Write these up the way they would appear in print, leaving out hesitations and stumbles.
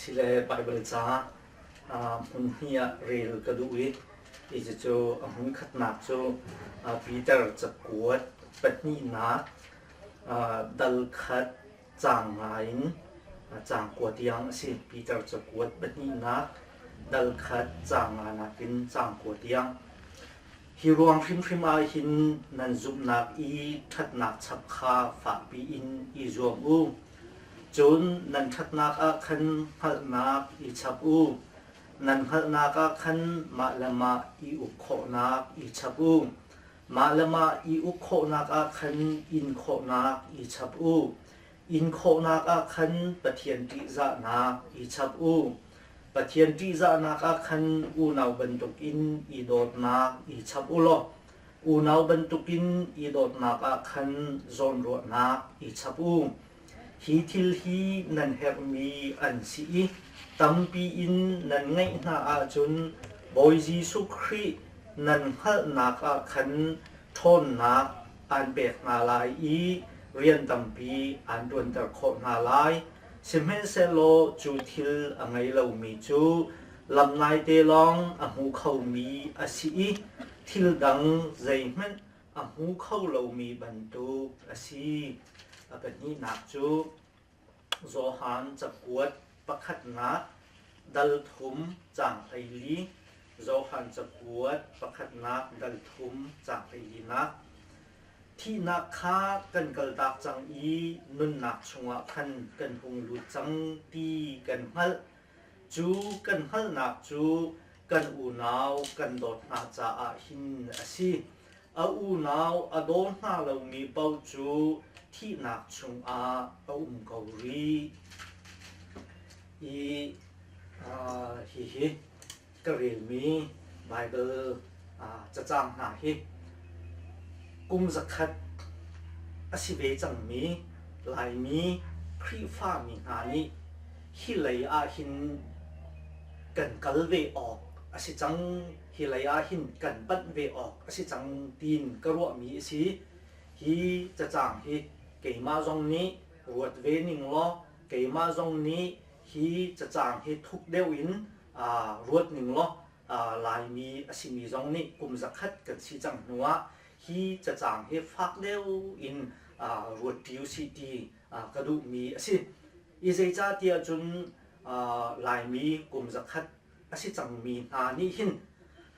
Sile Baibal ca hmun hnih ah rel ka duh i hi cucu a hmun khatnak cu Peter cakuat pahnihnak dal khat caang nga in caang kua tiang a si. Peter cakuat pahnihnak dal khat caang nga nakin caang kua tiang. Hi ruang hrimhrim ah hin nan zumhnak i ṭhatnak chap kha fakpi in i zuam u. Cun nan ṭhatnak ah khan hngalhnak i chap u. Nan hngalhnak ah khan mah le mah i uk khawhnak i chap u. Mah le mah i uk khawhnak ah khan in khawhnak i chap u. In khawhnak ah khan Pathian ṭihzahnak i chap u. Pathian ṭihzahnak ah khan unau bantukin i dawtnak i chap u law unau bantukin i dawtnak ah khan zawnruahnak i chap u. Hi thil hi nan herhmi an si i tampi in nan ngeih hna ahcun Bawi Jesuh Khrih nan hngalhnak ah khan ṭhawnnak aan pek hna lai i rian tampi aan ṭuanter khawh hna lai. Sihmanhsehlaw cu thil a ngei lomi cu lamnaite lawng a hmu khomi a si i thil dang zeihmanh a hmu kho lomi bantuk a si. A pahnihnak cu Johan cakuat pakhatnak dal thum caang 14, Johan cakuat pakhatnak dal thum caang 14nak. Thihnak kha kan kaltak cang i nunnak chungah khan kan hung lut cang ti kan hngalh. Cu kan hngalhnak cu kan unau kan dawt hna caah hin a si. A unau a daw hna lomi paoh cu thihnak chungah a um ko rih. I hihi ka relmi Baibal cacang hna hi kum zakhat a si ve cangmi Laimi Khrihfami hna nih hi lei ah hin kan kal ve awk a si cang, hi lei ah hin kan panh ve awk a si cang tiin ka ruahmi a si. Hi cacang hi keimah zong nih ruat ve ning law keimah zong nih hi cacang hi thuk deuh in ruat ning law Laimi a simi zong nih kum zakhat kan si cang hnuah hi cacang hi fak deuh in ruat ṭi usih ti ka duhmi a si. I zeicahtiah cun Laimi kum zakhat a si cangmi hna nih hin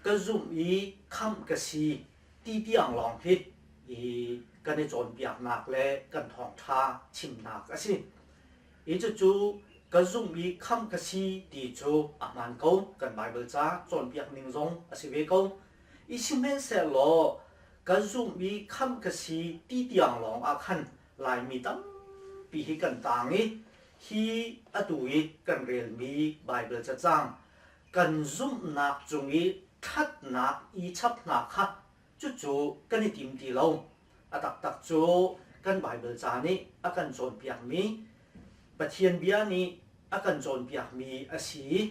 ka zumh i khamh ka si ti tiang lawng hi i kan i cawnpiaknak le kan thawngṭha chimnak a si. Hi cucu ka zumh i khamh ka si ti cu a hmaan ko. Kan Baibal ca cawnpiak ning zong a si ve ko. I sihmanhsehlaw ka zumh i khamh ka si ti tiang lawng ah khan Laimi tampi hi kan taang i hi atu i kan relmi Baibal cacang kan zumhnak cung i ṭhatnak i chap hna kha cucu kan i tim ti lo. A taktak cu kan Baibal ca nih a kan cawnpiakmi, Pathian bia nih a kan cawnpiakmi a si i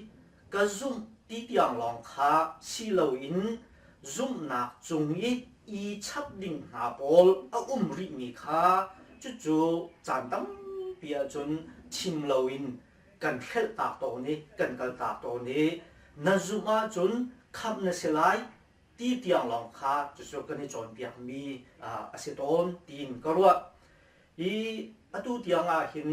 ka zumh ti tiang lawng kha si loin zumhnak cung i i chap ding hna pawl a um rihmi kha cucu caan tampi ahcun chim loin kan hrelhtak tawn i kan kaltak tawn i na zumh ahcun khamh na si lai ti tiang lawng kha cucu kan i cawnpiakmi a si tawn tiin ka ruah. Hi atu tiang ah hin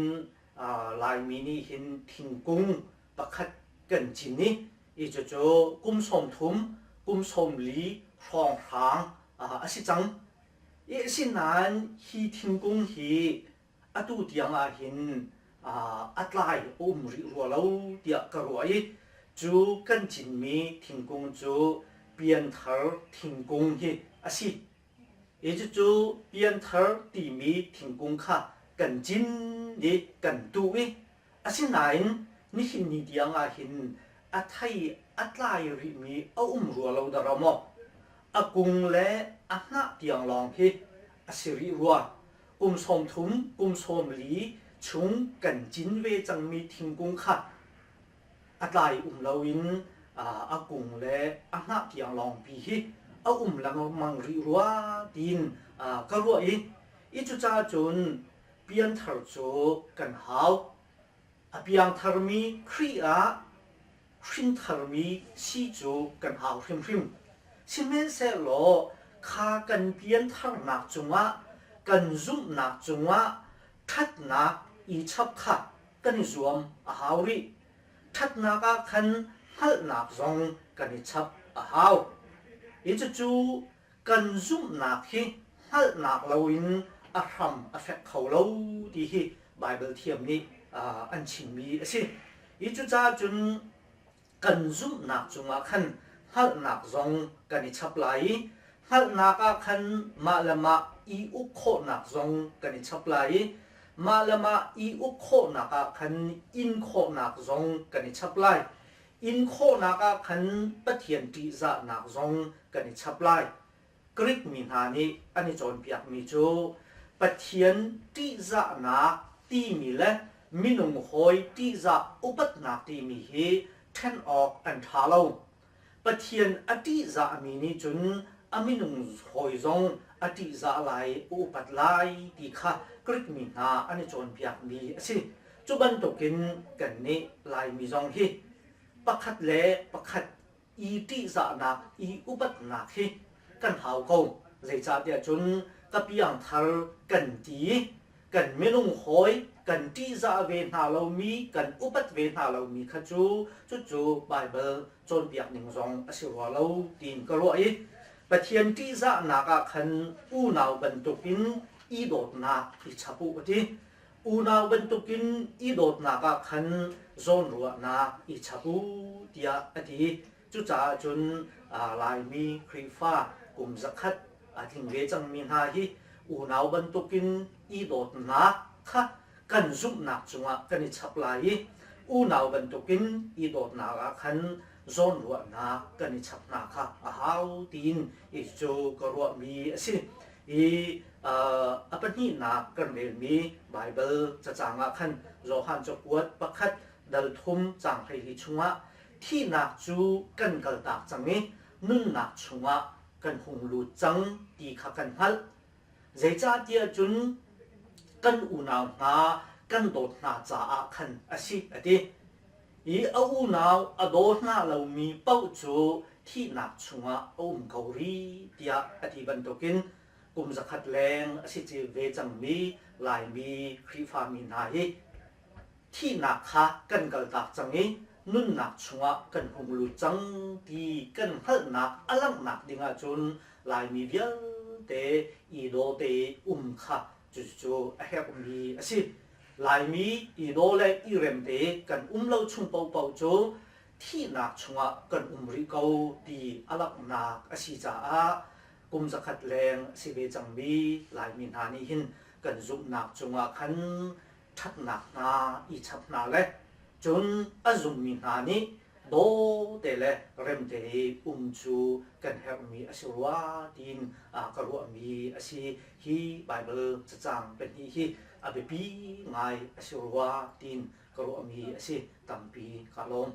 Laimi nih hin thingkung pakhat kan cin i i cucu kum 30, kum 40 hrawnghrang a si cang. I asinain hi thingkung hi atu tiang ah hin a tlai a um rih rua lo tiah ka ruah i cu kan cinmi thingkung cu pianthar thingkung hi a si. Hi cucu pianthar timi thingkung kha kan cin i kan tuh i asinain nihin ni tiang ah hin a thei a tlai rihmi a um rua lo dahraw maw? A kung le a hnah tiang lawng hi a si rih rua. Kum 30, kum 40 chung kan cin ve cangmi thingkung kha a tlai um loin a kung le a hnah tiang lawngpi hi a um lengmang rih rua tiin ka ruah i i cucaah cun pianthar cu kan hau. A piangtharmi Khrih ah hrintharmi si cu kan hau hrimhrim. Sihmanhsehlaw kha kan piantharnak cungah kan zumhnak cungah ṭhatnak i chap kha kan i zuam a hau rih. Ṭhatnak ah khan hngalhnak zong kan i chap a hau. Hi cucu kan zumhnak hi hngalhnak loin a hram a fek kho lo ti hi Baibal thiam nih an chimmi a si. Hi cucaah cun kan zumhnak cungah khan hngalhnak zong kan i chap lai i hngalhnak ah khan mah le mah i uk khawhnak zong kan i chap lai i mah le mah i uk khawhnak ah khan in khawhnak zong kan i chap lai. In khawhnak ah khan Pathian ṭihzahnak zong kan i chap lai. Greek mi hna nih an i cawnpiakmi cu Pathian ṭihzahnak timi le minung hawi ṭihzah upatnak timi hi ṭhen awk an ṭha lo. Pathian a ṭihzahmi nih cun a minung hawi zong a ṭihzah lai, a upat lai ti kha Greek mi hna an i cawnpiakmi a si. Cu bantukin kannih Laimi zong hi pakhat le pakhat i ṭihzahnak, i upatnak hi kan hau ko. Zeicahtiah cun ka piangthar kan ti, kan minung hawi kan ṭihzah ve hna lomi, kan upat ve hna lomi kha cu cucu Baibal cawnpiak ning zong a si rua lo tiin ka ruah i Pathian ṭihzahnak ah khan unau bantukin i dawtnak i chap u a ti. Unau bantukin i dawtnak ah khan zawnruahnak i chap u tiah a ti. Cucaah cun Laimi Khrihfa kum zakhat a tling ve cangmi hna hi unau bantukin i dawtnak kha kan zumhnak cungah kan i chap lai i unau bantukin i dawtnak ah khan zawnruahnak kan i chap hna kha a hau tiin i cu ka ruahmi a si. I a pahnihnak kan relmi Baibal cacang ah khan Johan cakuat pakhat dal thum caang 14 chungah thihnak cu kan kaltak cang i nunnak chungah kan hung lut cang ti kha kan hngalh. Zeicahtiah cun kan unau hna kan dawt hna caah khan a si a ti. I a unau a daw hna lomi paoh cu thihnak chungah a um ko rih tiah a ti bantukin kum zakhat leng a si ve cangmi Laimi Khrihfami hna hi thihnak kha kan kaltak cang i nunnak chungah kan hung lut cang ti kan hngalhnak a langhnak ding ahcun Laimi vialte i daw te um kha cucu a herhmi a si. Laimi i daw le i rem te kan um lo chung paohpaoh cu thihnak chungah kan um rih ko ti a langhnak a si caah kum zakhat leng a si ve cangmi Laimi hna nih hin kan zumhnak cungah khan ṭhatnak hna i chap hna le cun a zummi hna nih daw te le remte i um cu kan herhmi a si rua tiin ka ruahmi a si. Hi Baibal cacang pahnih hi a biapi ngai a si rua tiin ka ruahmi a si. Tampi ka lawm.